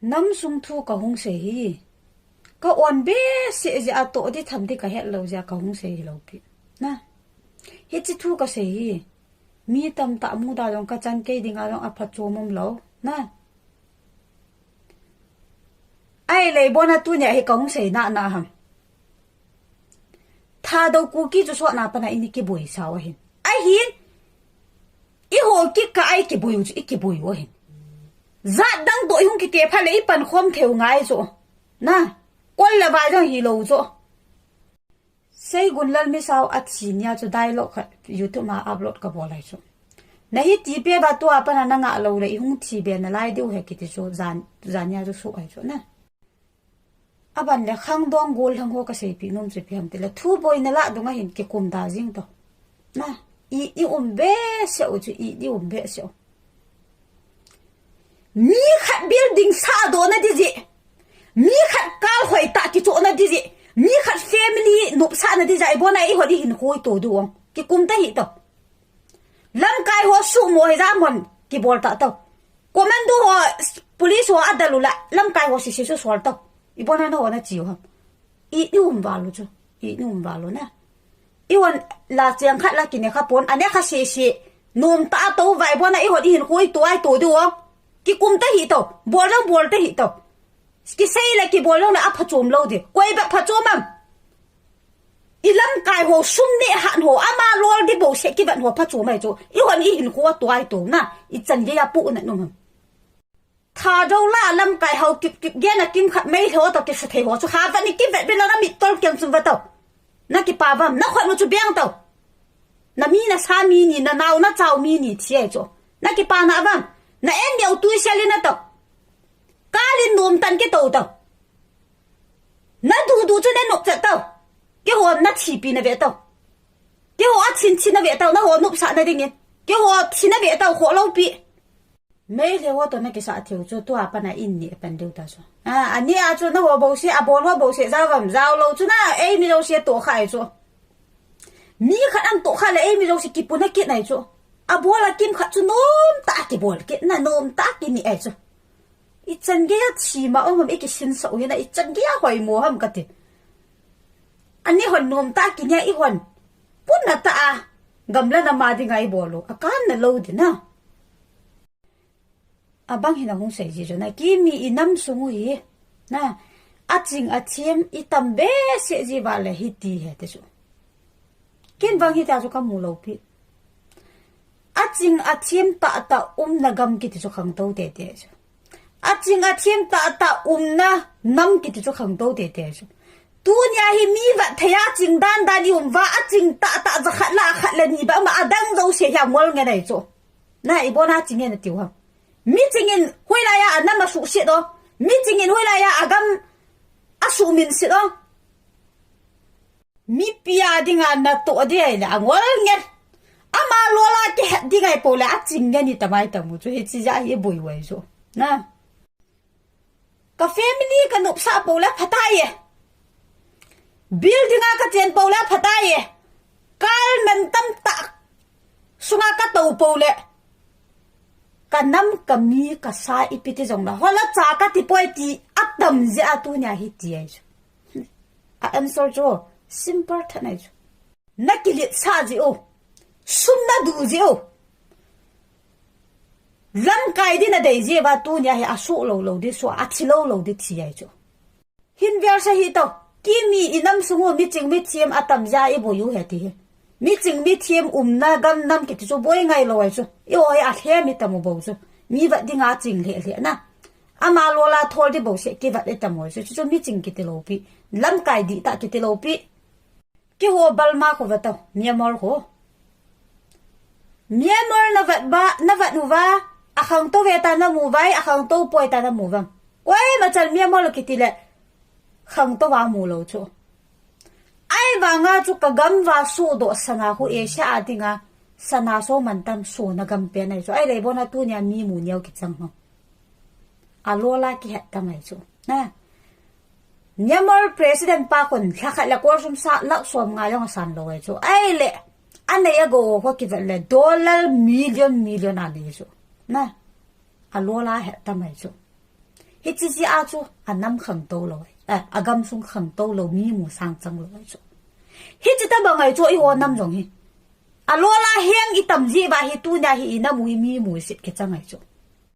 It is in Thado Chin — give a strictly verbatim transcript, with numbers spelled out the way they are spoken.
Nam sung thu ka hung sei hi. Ka on behseh jeh a toh di tham di ka het lou jeh a ka hung sei hi lou pi. Na. Hichi thu ka sei hi. Mi tamtah muda jong ka chan kei dinga jong a phatchom um lou. Na. Ahileh ibon a tunia hi ka hung sei na na ham. Thadou Kuki chu sotna pana ini kiboi sao ahin. Ahin. I ho kikah a i kiboi u chu, i kiboi u ahin. Jat dang toh i hung kikeh phat leh i pankhom thei u ngai chu. Na, kol le vai jong hilou chu. Seigunlal Misao a thi nia chu dialogue khat YouTube ma upload ka bol ahi chu. Na hiti peh uva tua pana na ngah lou leh i hung thi be nalai diu ahi kiti chu jan, jan nia chu suh ahi chu na. Aban le khangdong gollhang ho ka seipeh nom chu ipi ham tile, thu boina lah dunga hin kikum da jing to. Na, i, i um behseh u chu, i, i um behseh u. Mi khat building sahdoh na di jeh. Mi khat kal hoitah kichoh na di jeh. Mi khat family nopsah na di jeh. Ibon a i hon i hinkho i to diu ham. Kikum ta hih to. Lamkai ho suhmo hijat a mon kibol ta to. Commando ho, police ho adel u la, lamkai ho sese chu sol to. Ibon a na ho na chi u ham. I, i um val u chu. I, i um val u na. I hon la cheng khat la kine kha pon, ane kha sese. Nom ta to uva ibon a i hon i hinkho i to a i to diu ham. Kikum ta hih to. Bol jong bol ta hih to. Kisei le kibol jong le a phatchom lou di. Koi bep phatchom am. I lamkai ho sum neh hat ho, ama lol di bouseh kivet ho phatchom ahi chu. I hon i hinkho a to a i to na. I chan gei a pu na num ham. Thadou la lamkai ho kip kip gei na kimkhat Meitei ho to kisa thei ho chu kha vet ni kivet be lou na mittol keng chun vet to. Na kipa vam, na khut u chu beng to. Na mi na sa mi ni, na nao na chao mi ni thi ahi chu. Na kipa na vam. Na en neo tui sel in na to. Kal in nom tan kito to. Na dudu chu na nop chet to. Keiho na thipi na ve to. Keiho a chin chin na ve to. Na ho nopsah na dingin. Keiho thi na ve to kho lou pi. Meitei ho to na kisah thei u chu tua pana in ni pan diu ta chu. A, ani a chu na ho bouseh, a bol ho bouseh, jao vam, jao lou chu na, ei mi jouse toh kha ahi chu. Mi khat an toh kha le ei mi jouse kipuna kit ahi chu. A bol a kimkhat chu nom ta kibol kit na, nom ta kini ahi chu. I chan gei a thima um ham i kisinsah u hi na, i chan gei a hoimo ham kati. Ani hon nom ta kini a i hon. Puna ta a, gamla na ma dinga i bol u. A kan na lou di na. Abang hin a hung sei ji chu na, kimi i nam sung u hi. Na, a ching a them i tam behseh ji uva le hiti ahi ti chu. Ken vang hiti a chu ka mu lou pi. A ching a them tahtah umna gam kiti chu khangtou tete chu. A ching a them tahtah umna nam kiti chu khangtou tete chu. Tunia hi mi vat thei a ching dan dan i um uva, a ching tahtah jakhat la khat le ni ba ma a dang jouse hi a ngol ngen ahi chu. Na, ibon a ching ngen a tiu ham. Mi ching in hoilai a a nam a suhset o. Mi ching in hoilai a a gam a suhminset o. Mipi a dinga na toh di ahi le a ngol ngen. Ama lol a kihet ding ahi pou le a ching ngen i tam ahi tam u chu hichi jeh hi boi u ahi chu. Na. Ka family ka nopsah pou le phatai e. Building a ka chen pou le phatai e. Kal man tamtah sunga ka tou pou le. Ka nam ka mi ka sa ipi ti jong la. Hola cha ka ti poi ti a tam jeh a tunia hiti ahi chu. A answer chu simple tah ahi chu. Na kiletsah jeh u. Sum na du jeh u. Lamkai di na dei jeh uva tunia hi a suh lou lou di, suh a thi lou lou di thi ahi chu. Hin vel sa hi to. Kimi i nam sung u mi ching mi them a tam jeh a i boi u ahi ti hi. Mi ching mi them umna gam nam kiti chu boi ngai lou ahi chu. I o hi a them i tam u bou chu. Mi vat dinga ching lheh lheh na. Ama lol a thol di bouseh kivat i tam u ahi chu. Chu chu mi ching kiti lou pi. Lamkai dihtah kiti lou pi. Keiho Burma kho vet u, Myanmar kho. Myanmar na vet uva, na vet uva, a khangtou ve ta na mu uva, a khangtou poi ta na mu uva. Koima chan Myanmar kiti le, khangtou a mu lou chu. Ahivanga chu ka gam uva suhdoh sana khu Asia a dinga, sana so man tam suhna gam pen ahi chu. Ahile ibon a tunia mi mu neo kichang ho. A lol a kihet tam ahi chu. Na. Myanmar President pa khun lha khat le kol sum sa lakh som nga jong a san lou ahi chu. Ahile, a nei a gou ho kivet le dollar million million a nei chu. Na. A lol a het tam ahi chu. Hiche jeh a chu anam khangtou lou, eh, agamsung khangtou lou, mi mu sang chang lou ahi chu. Hiche tobang ahi chu eiho nam jong hi. Alol a heng itam jeh uva hi tunia hi inam u hi mi mu set kichang ahi chu.